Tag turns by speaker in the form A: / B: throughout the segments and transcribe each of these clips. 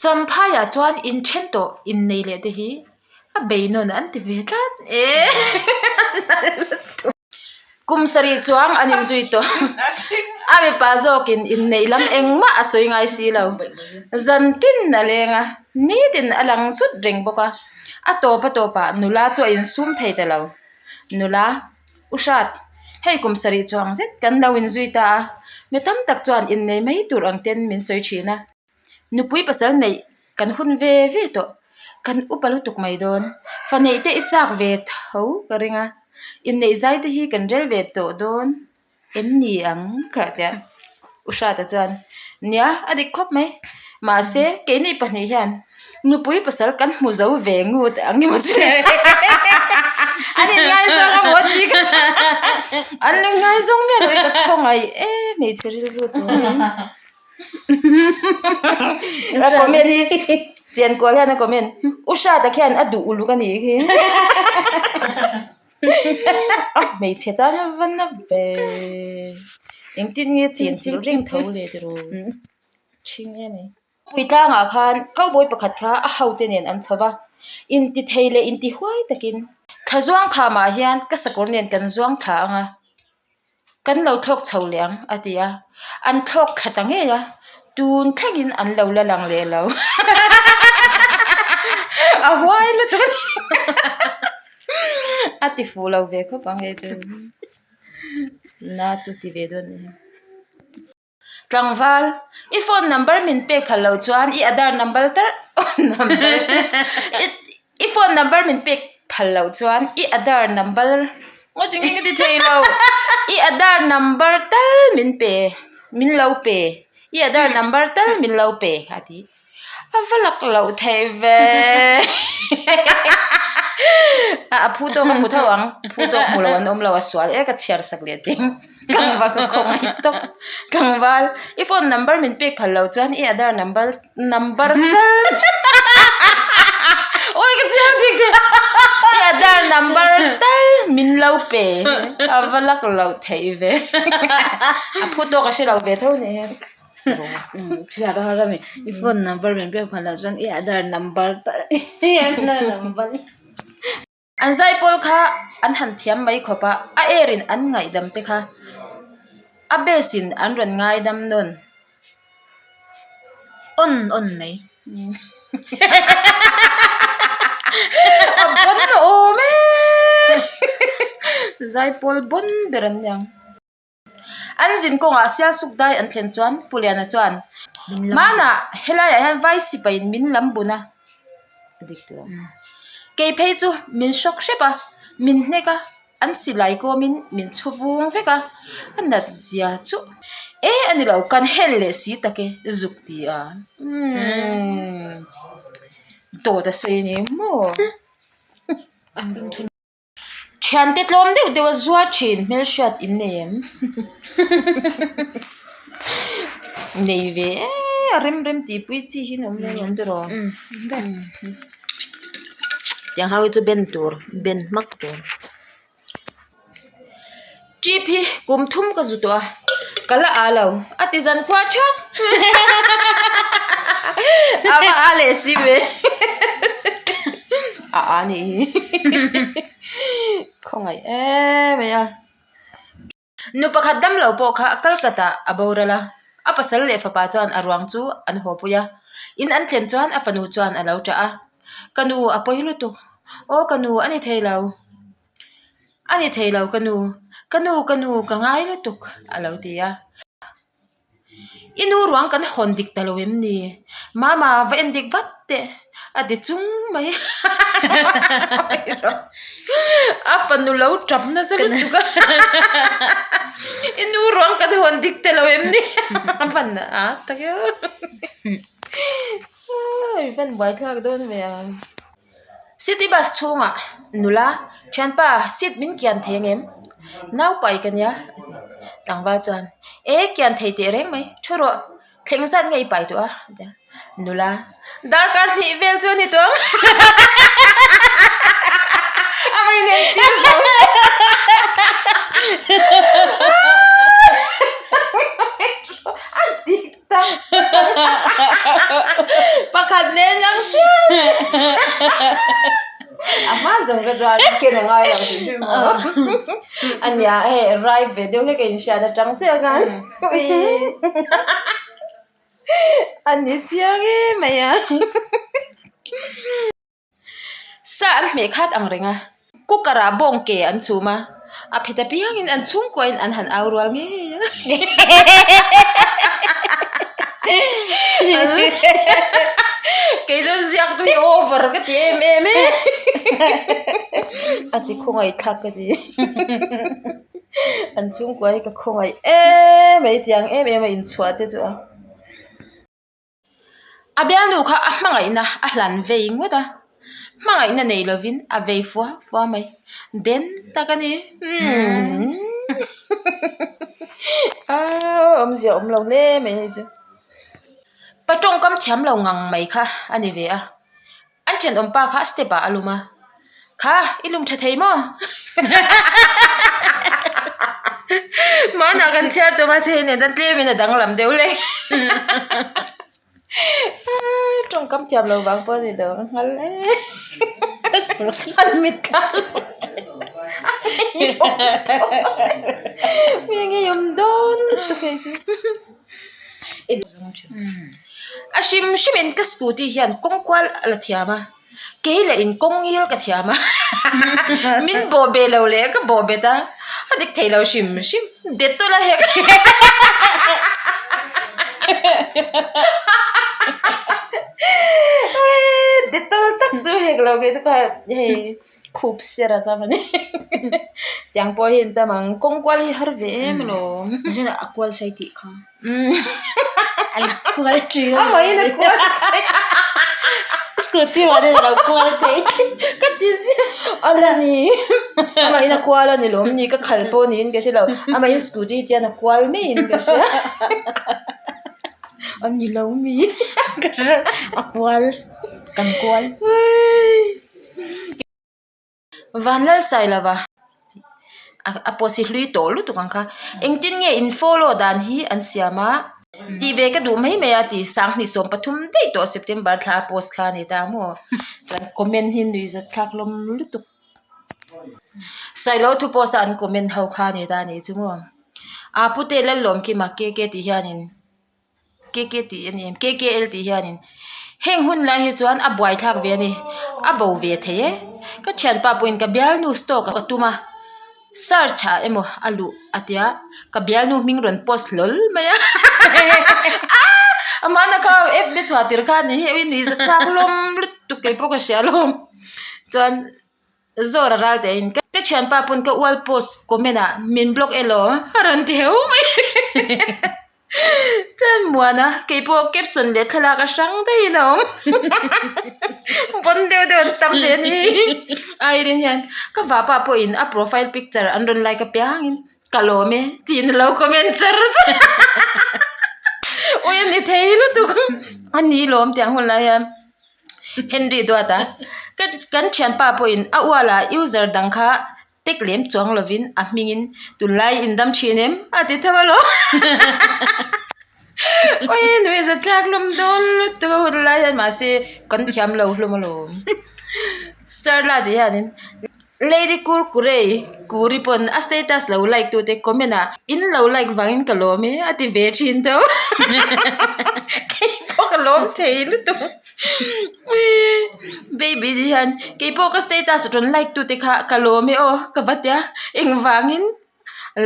A: Champhaiah chuan inthen tawh innei leh te hi a beinawn an ti ve tlat e. Kum sarih chuang an inzui tawh. A mipa zawkin inneih lam engmah a sawi ngai si lo. Zan tin a leng a, nitin a lang zut reng bawk a. A tawp a tawpah nula chu a insum thei ta lo. Nula, U Hrat, hei kum sarih chuang zet kan lo inzui ta a, mi tam tak chuan innei mai tur ang ten min sawi thin a. Nupui pasal neih kan hun ve ve tawh, kan upa lutuk mai dawn. Fa neih te i chak ve tho ka ring a, inneih zai te hi kan rel ve tawh dawn em ni ang ka ti a. U Hrata chuan, Nia, a dik khawp mai. Mahse, keini pahnih hian nupui pasal kan hmu zo ve ngut ang emaw chu le. An inngaizawng a maw tih kha an inngaizawng miah lo i ka khawngaih e hmeichhe rilru tur. A comment hi chian kual hian a comment u hriata khian a duh uluk a nih khi a hmeichhe tan a va na ve engtin nge chen chilh reng tho le tiraw ṭhing em mai. Puitlangah khan cowboy pakhat kha a hote nen an chho va inti thei leh inti huai takin thla zuang khamah hian ka sakawr nen kan zuang thla ang a. Kan lo thlawk chho leh ang a ti a, an thlawk thla ta ngei a, tun thlengin an lo la lang leh lo. A huai lutuk a ni. A ti fuh lo ve khawp ang hei chu. Na chu ti ve dawn a ni. Tlangval, i phone number min pek phal lo chuan i Aadhaar number tar number i phone number min pek phal lo chuan i Aadhaar number ngaw tinge ka ti thei lo i Aadhaar number tal min pe min lo pe i Aadhaar number tal min lo pe a ti. A va lak loh theih ve. A phu tawk a hmu tho ang. Phu tawk hmu lo an awm lo a sual e ka chhiar sak leh ting. Tlangval ka khawngaih tawp. Tlangval i phone number min pek phal lo chuan i Aadhaar number number tal Awi ka chhiar dik e. I Aadhaar number tal min lo pe. A va lak loh theih ve. A phu tawk a hre lo ve tho ni.
B: I phone number min pek phal loh chuan i Aadhaar number i Aadhaar number
A: An zaipawl kha an han thiam mai khawp a, a air in an ngaihdam te kha a bass in an rawn ngaidam nawn
B: awn awn mai.
A: A bawn awm e zaipawl bawn ber an ni ang. An zin kawngah Sialsuk dai an thlen chuan Pu Liana chuan, Hmanah helaiah hian vai sipaiin min lam bun a, kei phei chu min hrawk hrep a, min hnek a, an silai kawmin min chhu vung vek a, a nat zia chu e a ni lo, kan hel leh si tak e, zuk ti a, umm dawt a sawi a ni maw? Thiante tlawm deuh deuh a zuar thin hmelhriat in nei em? Nei ve e a rem rem tih pui chi hi an awm lo ang tiraw?
B: Tiang ho hi chu ben tur ben hmak tur.
A: Trip hi kum thum ka zu tawh a ka la a lo a ti zan khua thak a va a leh si ve a a nih hi khawngaih em mai a nu pakhat damlo pawh kha Calcutta a boral a a pasal leh fapa chuan a ruang chu an haw pui a in an thlen chuan a fanu chuan a lo tah a ka nu a pawi lutuk aw ka nu a ni thei lo. A ni thei lo ka nu, ka nu ka nu ka ngai lutuk a lo ti a. I nu ruang kan hawn dik ta lo em ni? Mama va en dik vat teh a ti chung mai a fanu lo tap nasa lutuk a I nu ruang kan hawn dik ta lo em ni? A van a tak e aw van buaithlak dawn ve a. City bus chhungah nula thianpa seat min kian thei ang em? Nau pai ka nia tlangval chuan e kian thei teh reng mai thu rawh thleng zat nge i pai tawh a a ti a nula darkar hnih vel chu a ni tawh ang a va inen tir zo a dik tak. Pakhat nen lang chiah chiah. A hma zawng ka chuan ken a ngai lo hrim hrim maw. A nia hei rai ve deuh hlek a inhriat atang chiah khan. A ni chiang em mai a. Sa an hmeh khat ang reng a, cooker ah bawng ke an chhum a, a phet apiangin an chhungkuain an han au rual ngei a. Kei chuan ziak chu hi over ka ti em em e. A ti khawngaih thlak ka ti. An chhungkua hi ka khawngaih em mai tiang em em a inchhuah te chu a. A bialnu kha a hmangaihna a hlan vei ngawt a, hmangaihna nei lovin a vei fua fua mai. Den tak a ni. Umm Aaa awmzia awm lo hle mai hei chu. Pa tawngkam thiam lo ngang mai kha a ni ve a. An thenawm pa kha step ah a lum a, Kha, i lum tha thei maw? Hmanah kan chhiar tawh mahse hei nen chuan tlemin a danglam deuh hle. Tawngkam thiam lo vang pawh a ni lo, nghal e. An mit thla Mi nge awm dawn lutuk hei chu. A hrim hrim in ka scooty hian kawng kual a la thiam a kei leh in kawng ngil ka thiam a min bawh beh lo leh ka bawh bet a a dik thei lo hrim hrim det tawlh a hek det tawlh tak chu hek lo kei chu kha hei khup ser a tam a ni tiang pawh hi an tam ang kawng kual hi har ve em alawm.
B: A kual sei tih kha. A kual ṭin
A: a mahin a kual
B: Scooty mah ni lo kual thei
A: ka ti ziah a la ni a mahin a kual a ni lawm ni ka khal pawh niin ka hre lo a mahin scooty te hian a kual maiin ka hria a ni lo mi
B: ka hre a kual kan kual.
A: Vanlalsailova a pawh si hlui tawh lutuk ang kha engtin nge in follow dan hi an siam a tih ve ka duh mai mai a ti 2013 daih tawh September thla a post kha a ni ta maw chuan comment hi nuih zat thlak hlawm lutuk Sailo thu post a an comment ho kha a ni ta a nih chu maw a pute Lallawmkima kk tih hianin. Kk tih a ni em kkl tih hianin heng hun lai hi chuan a buai thlak ve a ni a bo ve thei e ka thianpa pawhin ka bialnu stock a tum a search ah emaw a luh a tia ka bialnu hming rawn post hlawl mai a aaa amahna kha fb chhuah tir kha a ni hi a nuihzat thlak hlawm lutuk keipawh ka hria alawm chuan. Zawr a ral teh in ka thianpa pawn ka ual post comment ah min block elaw a rawn ti heu mai chuan muana keipawh caption leh thlalak a hrang daih in a awm pawn deuh deuh an tam ve a ni airin hian ka vahpa pawhin a profile picture an rawn like apiangin ka lawm e tiin a lo comment char char ui a ni thei lutuk a ni lawm tiang hun lai hian. Henry Duata, Ka kan thianpa pawhin a uala user dang kha tek lem chuang lovin a hmingin tunlai indam thin em? a ti tho alawm. Ui nui za tlak hlawm dawn lutuk a hun lai hian mahse kan thiam lo hlawm alawm. Starla tih hianin Lady Kurkure Kuri pawn a status lo like tute comment ah in lo like vangin ka lawm e a ti ve thin tho keipawh ka lawm thei lutuk baby te hian keipawh ka status rawn like tute kha ka lawm e aw ka va tia engvangin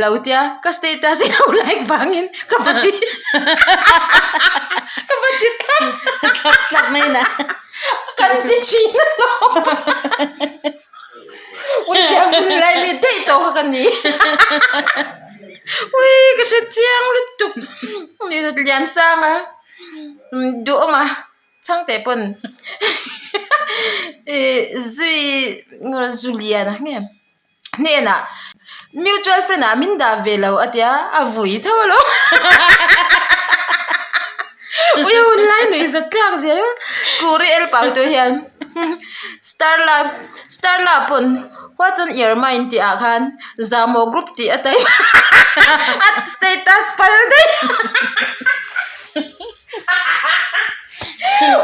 A: lo tia ka status i lo like vangin ka va ti ka va ti thlap
B: thlap thlap mai na
A: kan ti thin alawm ui tiang hun lai mi daih tawh kha ka ni ui ka hre chiang lutuk lian sang a duhawm a. Chhangte pawn ih zui Zulian a nge hnenah mutual friend ah min dah ve lo a tia a vui tho alawm ui hun lai nuih zat thlak zia hi kuri el pau tur hian star love star love pawn what's on your mind tih ah khan zahmawh group tih a type a status pal daih.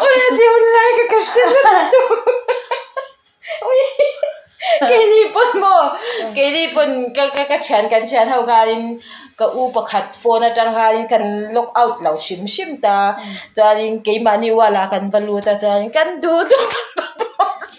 A: Ui a ti hun lai ka ka hre lutuk Ui keini pawn maw keini pawn ka ka ka thian kan thian ho khanin ka u pakhat phone atang khanin kan log out lo hrim hrim ta chuanin keimahni wall ah kan va lut a chuanin kan duh duh kan va post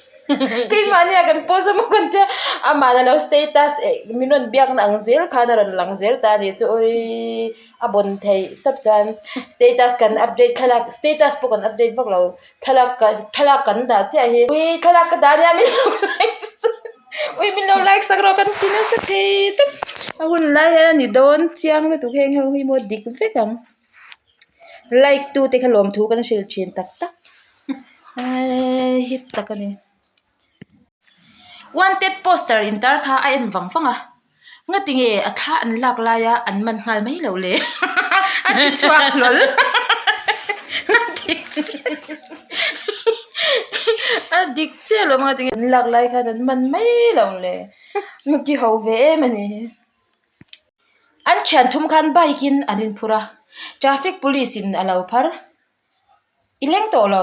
A: keimahni ah kan post a maw kan tia amah alo status eh min rawn biakna ang zel khan a rawn lang zel ta a nih chu awii. A bawn theih tawp chuan status kan update thlalak status pawh kan update vak lo thlalak ka thlalak kan dah chiah hi ui thlalak ka dah ania min lo like sak ui min lo like sak rawh kan ti nasa thei tawp a hun lai hian a ni dawn chiang lutuk heng ho hi maw dik vek ang like tu te kha lawmthu kan hrilh thin tak tak eee hit tak a ni. Wanted poster intar kha a en vang vang a, ngati nge a thla an lak laia an man nghal mai lo le a ti chhuak hlawl a dik chiah lo ngati nge an lak lai khan an man mai lo le ti ho ve em a ni. An thian thum khan bike in an inphur a, traffic police in a lo phar. I leng tawh lo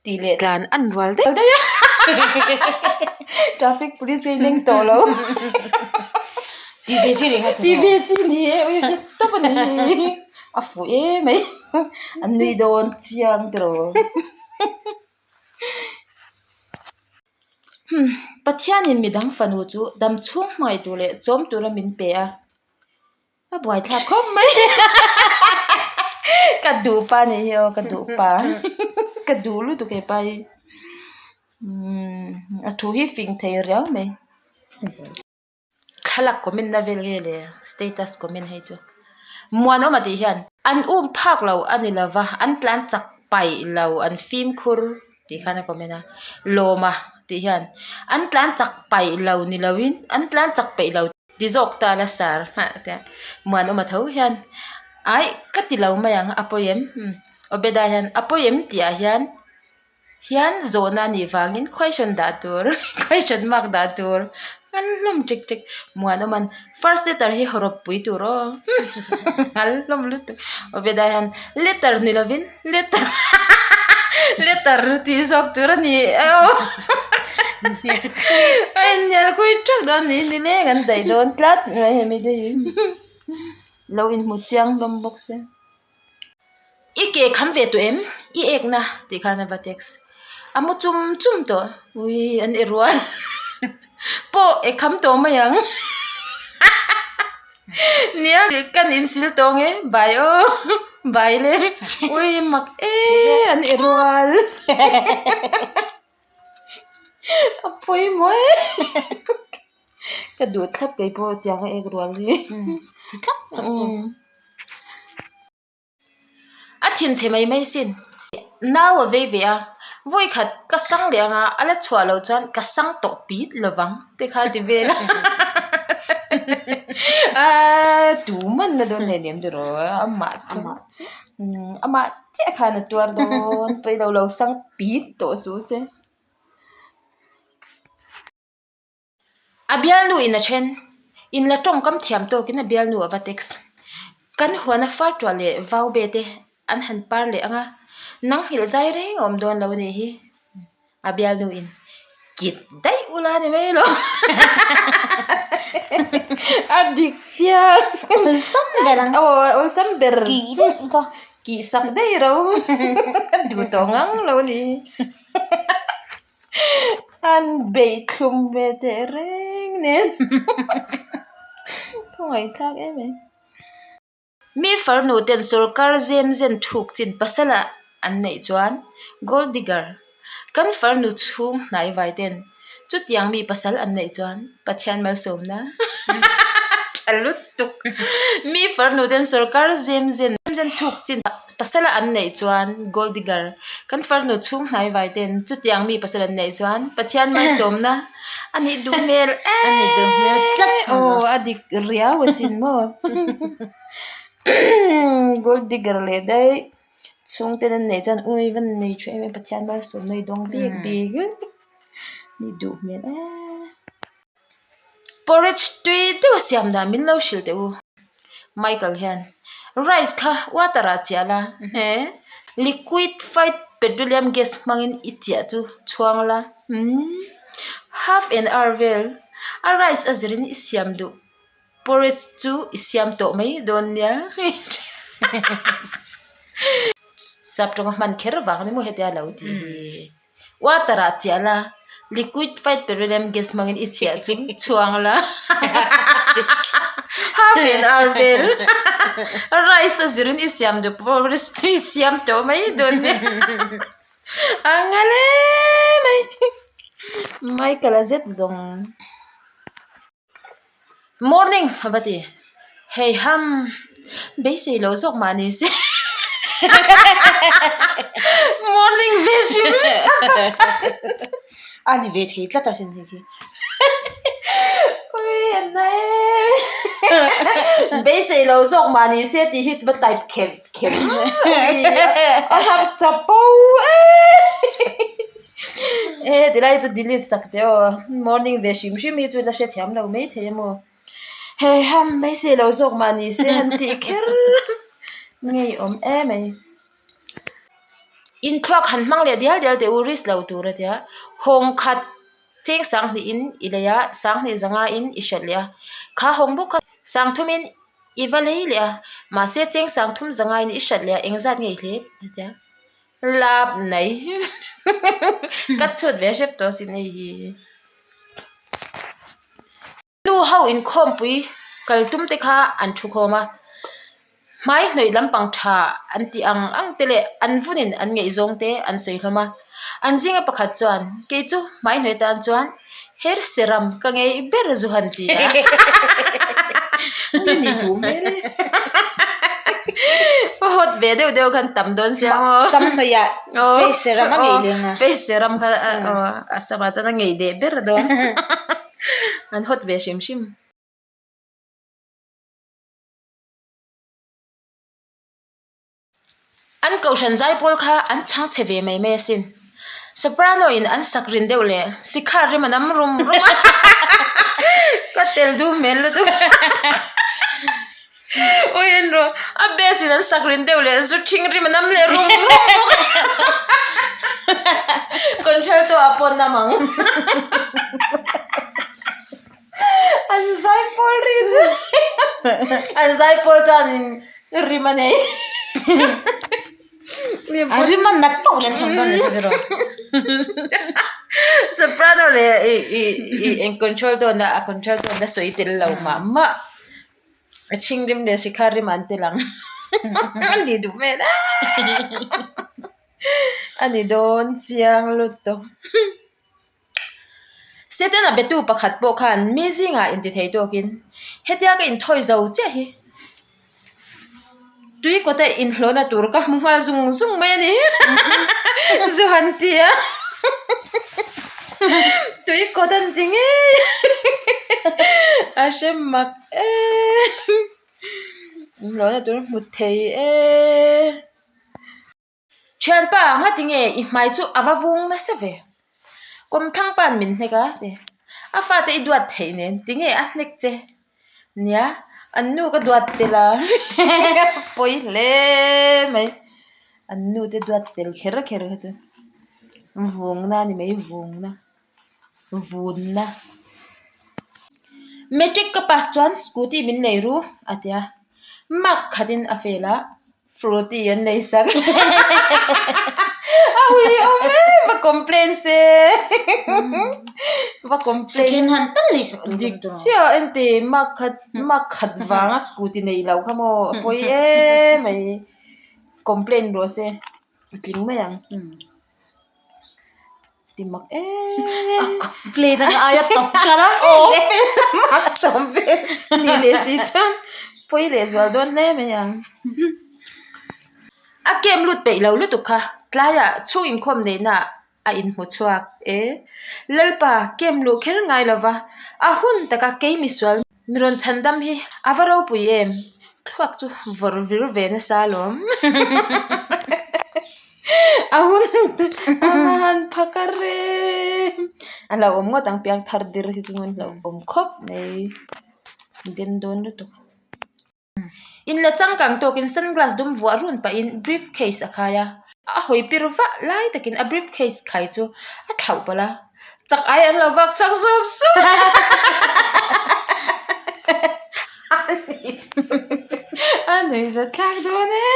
A: tih leh tlan an rual daih daih a traffic police hi leng tawh lo
B: tih ve chi ni kha
A: tih ve chi ni e ui hit tawp a ni a fuh em mai an nui dawn chiang tiraw Pathianin midang fanu chu damchhung hmangaih tur leh chawm tura min pe a. A buai thlak khawp mai ka duh pa nih hi aw ka duh pa ka duh lutuk he pa hi umm a thu hi fing thei riau mai thlalak comment na vel nge le status comment hei chu muanawma tih hian an um phak lo a ni lova an tlan chak paih lo an fimkhur tih khan a comment a lawma tih hian an tlan chak paih lo ni lovin an tlan chak peih lo. Ti zawk ta la sar nghah te muanawma tho hian aih ka ti lo mai ang a pawi em Obeda hian a pawi em tih ah hian hian zawhna a nih vangin question dah tur question mark dah tur ngal hlawm ṭek ṭek muanawma'n first letter hi hawrawp pui tur aw ngal hlawm lutuk Obeda hian letter ni lovin letter letter tih zawk tur a ni aw. A inhnial kui teuh dawn ni nileng an daih dawn tlat mai hemi te hi lo inhmu chiang hlawm bawk se i ke kham ve tawh em i ek na tih khan a va text a mu chum chum tawh ui an e rual pawh e kham tawh mai ang nia kan insil tawh ang e bai aw bai le ui mak e an e rual. A pawimawh e ka duh thlap kei pawh tiang a ek rual hi a thinchhe mai mai sin nau a vei ve a vawi khat ka sang leh anga a la chhuah loh chuan ka sang tawh pit lovang te kha a ti vel a aaa tu man na dawn hleinem ti rawh amah amah chiah khan a tuar dawn pawi lo lo sang pit tawh suh se. A bialnu in a then in la tawngkam thiam tawkin a bialnu a va text. Kan huana far tuah leh vau be te an han par leh ang a, nang nghilh zai reng a awm dawn lo a nih hi. A bialnu in kit daih ula ni mai lo a dik chiang
B: awlsam ber ang
A: aw awlsam ber
B: kih daih ka
A: kih sak daih ro duh tawh ngang lo ni an beih thlum ve teh reng nen khawngaihthlak em em. Mi farnu ten sorkar zem zen thuk chin pasala an neih chuan gold digger kan farnu chhung hnai vai ten chutiang mi pasal an neih chuan Pathian malsawmna tha lutuk. Mi farnu ten sorkar zem zen zen thuk chin pasala an neih chuan gold digger kan farnu chhung hnai vai ten chutiang mi pasal an neih chuan Pathian malsawmna A nih duh hmel em.
B: A nih duh hmel tlat.
A: Aw a dik riau asin maw. Gold digger leh daih chhungten an neih chuan ui va nei tha em em Pathian malsawmna i dawng bik bik nih duh hmel em. Porridge tui deuh a siam dan min lo hrilh teh u. Michael hian rice kha water ah chiah la he liquid fight. petroleum gas hmangin i chiah chu chhuang la umm half an hour vel a rice a zirin i siam duh porridge chu i siam tawh mai dawn nia sap tawnga hman kher vang ni maw hetia lo tih hi water ah chiah la liquid fight petroleum gas hmangin i chhiah chu chhuang la half an hour vel rice a zirin i siam duh porridge chu i siam tawh mai dawn nia a ngal em mai Michael a zet zawng. Morning a va ti hei ham beisei lo zawk mah ni se morning ve hrim
B: a ni ve thei tlat a sin hei hi
A: ui a na em beisei lo zawk mah ni se tih hi va type kher kher a ham chapo em. E tilai chu delete sak teh aw morning ve hrim hrim hi chu la hrethiam lo mai thei emaw hei ham mai se lo zawk mah ni se han tih kher ngei awm em mai inthluak han hmang leh dial dial teh u risk lo tur a tia hawng khat cheng sanghnih in i lei a sanghnih zanga in i hrilh leh a kha hawng bawk kha sangthum in i va lei leh a mahse cheng sangthum zanga in i hrilh leh a engzat nge i hlep a tia. Lap nei ka chhut ve hrep tawh sin hei hi. Nu ho inkhawmpui kal tum te kha an thu khawm a, hmai hnawih lampang tha an tih ang ang te leh an vunin an ngaihzawng te an sawi hlawm a. An zinga pakhat chuan kei chu hmai hnawih tan chuan her seram ka ngei ber zu han ti a. Ui ni thu hmel e. Hot ve deuh deuh khan tam dawn sia maw.
B: Sam hnawih ah face serum a ngei leng a.
A: Face serum kha a sam ah chuan a ngei deh ber dawn. An hot ve hrim hrim. An kohhran zaipawl kha an chhang chhe ve mai mai asin. Soprano in an sak rin deuh leh sikhar rim a nam rum rum a. Ka tel duh hmel lutuk. Ui en rawh, a bass in an sak rin deuh leh zu thing rim a nam leh rum rum bawk a. Contralto ah pawh nam ang. An zaipawl ri chu an zaipawl chuanin rim a nei.
B: A rim a nat pauh leh an tham dawn nasa zero.
A: Soprano leh i i i eng control dawn a a control dawn a sawi tel lo mah mah. A chhing rim leh sikhar rim an tel ang. A ni duh hmel a. A ni dawn chiang lutuk. Setana betu pakhat pawh khan mi zingah intithei tawkin hetia ka inthawi zo chiah hi tui kawta inhlawhna tur ka hmu nghal zung zung mai a ni zu han ti a tui kawt an ti ngei a hre mak em inhlawhna tur hmu thei em. Thianpa, ngati nge i hmai chu a va vung nasa ve? Kawmthlang pa'n min hnek a, ti. A fate i duat theih nen, ti nge a hnek che? Nia, an nu ka duat tel a, pawi hle mai. An nu te duat tel kher kher kha chu vungna a ni mai, vungna, vunna. Matric ka pass chuan scooty min nei ru, a ti a. Mark khatin a fail a. Fruity an nei sak a ui awm em a complain se va complain
B: Second hand tal nei sak tur
A: dik chiah ente mark khat mark khat vanga scooty nei lo kha maw a pawi em mai complain rawh se a tling mai ang ti mak em
B: a complain ang aia tawp kar a
A: aw mark sawm vel ni leh si chuan pawi leh zual dawn hle mai ang a game lut peih lo lutuk kha tlaiah chhung inkhawm neihna ah a inhmu chhuak e lalpa game luh kher ngai lova a hun taka kei misual Mi rawn chhan dam hi a va ropui em? Thluak chu vawr vir ve nasa alawm. A hun a va han phak a rem. A hlauhawm ngawt ang piang thar dir hi chu an hlauhawm khawp mai. Den dawn lutuk. In la changkang tawkin sunglass dum vuah run pahin briefcase a khai a. A hawi pir vah lai takin a briefcase khai chu a thlauh palh a, chak ai an lo vak chhuak sup sup a. A nuihza thlak dawn e.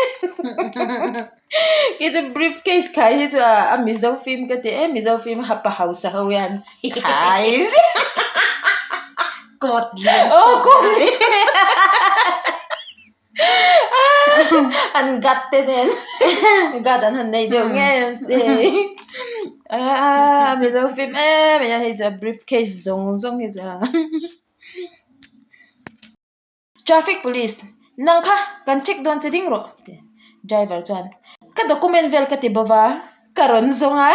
A: Khi chu briefcase khai hi chu a Mizo film ka ti e, Mizo film hapa hausa ho hian khai ziah.
B: Coat lian.
A: Aw coat lian. An gat te nen gat an han nei deuh nge a Mizo film em em a hei chu a briefcase zawng zawng hi chu a traffic police nang kha kan check dawn che ding rawh driver chuan ka document vel ka ti bawk a ka rawn zawng a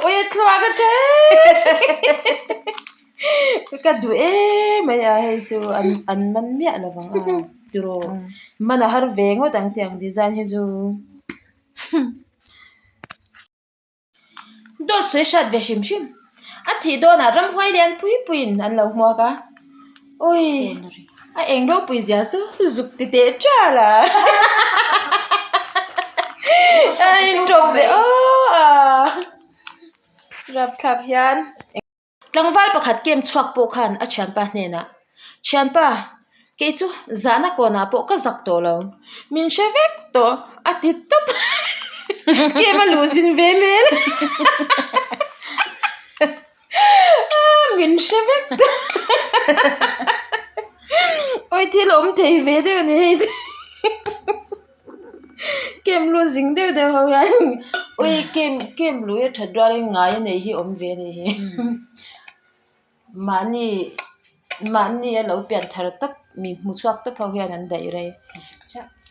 A: ui a thluak a ṭhen. Ka duh em mai a hei chu an an man miah lo vang a tiraw man a har ve ngawt ang tih ang design hi chu dawt sawi hriat ve hrim hrim a thih dawnah ramhuai lian pui puiin an lo hmuak a ui a eng ropui zia chu zuk ti teh ṭal a a intawp ve aw a rapthlak hian. Tlangval pakhat kem chhuak pawh khan a thianpa hnenah, Thianpa, kei chu zahna kawnah pawh ka zak tawh lo, min hre vek tawh a ti tawp a, kem a luh zin ve hmel a, min hre vek tawh awi thil awm thei ve deuh a ni hei chu. Kem lu zing deuh deuh ho hian ui kem kem lui a that rualin ngai a nei hi awm ve a nih hi mahni mahni a lo pian thar tawp mi hmu chhuak tawp ho hian an daih rei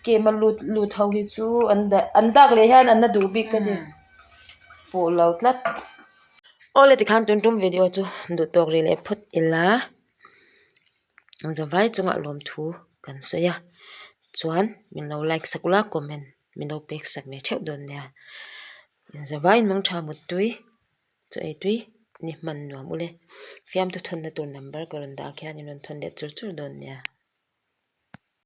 A: kem a lut lut ho hi chu an dah an dak leh hian an la duh bik ka ti fuh lo tlat awle tikhan tun tum video chu duh tawk rih leh phawt ila. Zawhvai chungah lawmthu kan sawi a chuan min lo like sak ula comment min lo pek sak ve theuh dawn nia zawhvaiin mangtha muttui chaw ei tui ni hman nuam ule fiamthu thawnna tur number ka rawn dah khian in rawn thawn leh chur chur dawn nia.